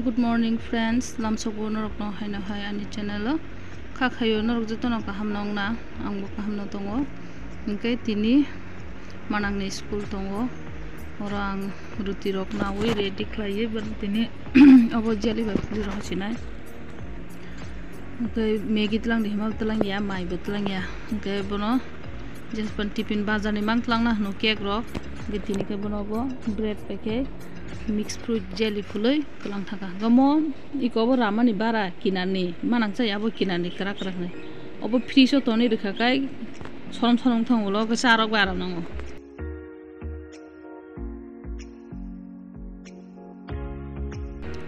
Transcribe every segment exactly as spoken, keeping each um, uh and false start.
Good morning friends, lamsokbo norokno haino hai ani channel o. Kha khayo norok jotono kaham no wngna, angbo kaham no tongo. Hwnkhe tini manangni school tongo. Oro ang ruti rok nawi ready khlaiwi, but tini obo jelly bai phuri rw sinai. Hwnkhe Maggi twlang di hima twlang ya, mai bo twlang ya. Hwnkhe bono jespan tiffin bazar ni mang twlang na hwno cake rok. Hwnkhe tini khe bono bo bread bai khe mix fruit jelly phulwi twlang thangkha. Hwnkhe mo iko bo ramani bara kinani manang chai abo kinani kwrak kwrak ni. Obo fridge o tonwi rwkha kai sorom sorom wngthang ulo khe cha rok bai aram nango.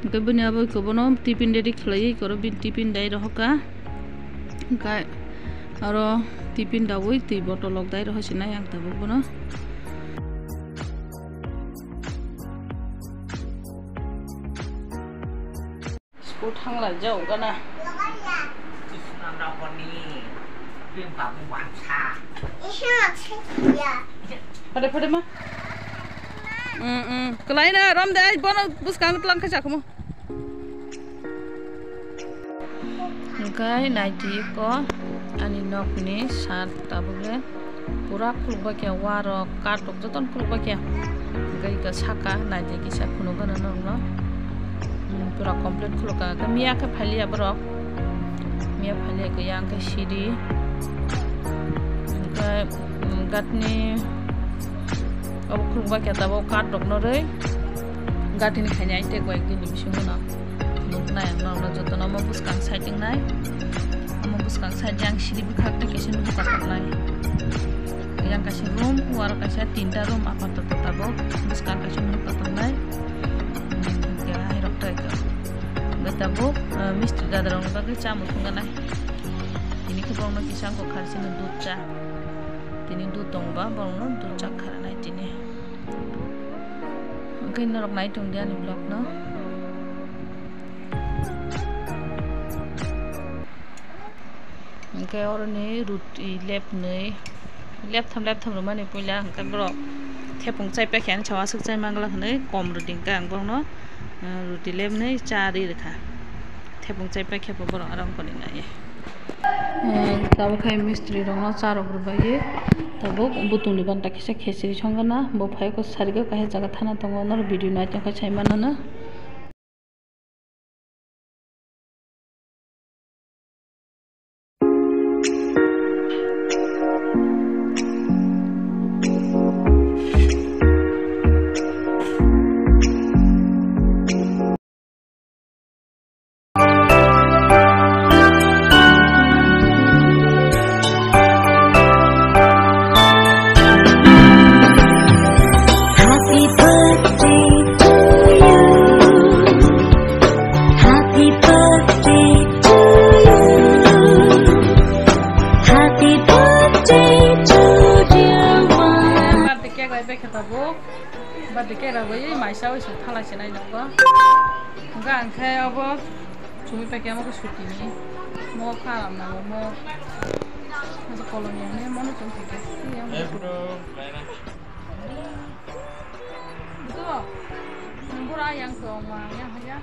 Hwnkhe bini abo iko bono tiffin ready khlaiwi iko oro bini tiffin dai rohorkha. Hwnkhe oro tiffin daui twi bottle rok dai rohor sinai ang tabuk bono. School thangla jau gana. Phade phade ma. Mm, mm. Kwlai na rom de, bono bwskang tlang khe chakhamo. Hwnkhe naidi iko ani nokni sat tabuk le. Pura khulukbaikha, warok, katok jotono khulukbaikha. Hwnkhe iko saka naidi kisa phunukgana norokno. Hmm, pura complete khulukha. Hwnkhe miya khe phailiya borok. Miya phailiya khe yang khe sidi. Hwnkhe, hmm, gatni obo khulukbaikha tabuk katok norwi. Gatini khaina ai tei koi ekdini bisingo no. Nuknai ang norokno jotono omo bwskang side wngnai. Omo bwskang side yang sidi bwkhak tei kaisa nukha tongnai. Yang kaisa room, waro kaisa tinta room apatot tabuk. Bwskang kaisa nukha tongnai. Hwnkhe hai rok tei kha. Hwnkhe tabuk, eh, mistri dada rokni bagwi chamung thwngkha nai. Tini khe borokno kisa wngkha kharsini dud cha. Tini dud tongo ba borokno dud cha kharanai tini. Hwnkhe norok nai tongdi ani vlog no. Hwnkhe oroni ruti lepnwi, leptham leptham rwmani puila hwnkhe borok thepung chaipaikha ani sao aswk chai mangla hwnwi kom rwdi hwnkhe ang borokno, uh, ruti lepnwi cha ri rwkha. Thepung chaipaikhe bo borok aro wngkha nai. Eh, tabuk khe mistri rokno cha rok rwbaio. Tabuk butungni banta kisa khesri songkha na. Bo phai khe sarigo kaisa jaga thana tongo. Norok video nai tongkha sai mano na. Happy birthday to you. Happy birthday to you. Happy birthday to dear one. Birthday cake bai bekhe tabuk. Birthday cake rok bai maisa oi suk thala se nai nogo. Hwnkhe ang khe obo chumui paikhe omo khe suti ni. Mo kha ram nango mo. Mo kolom ya ne mo no chum paikhe. Betul? Nang bura yang tong ma yang ya.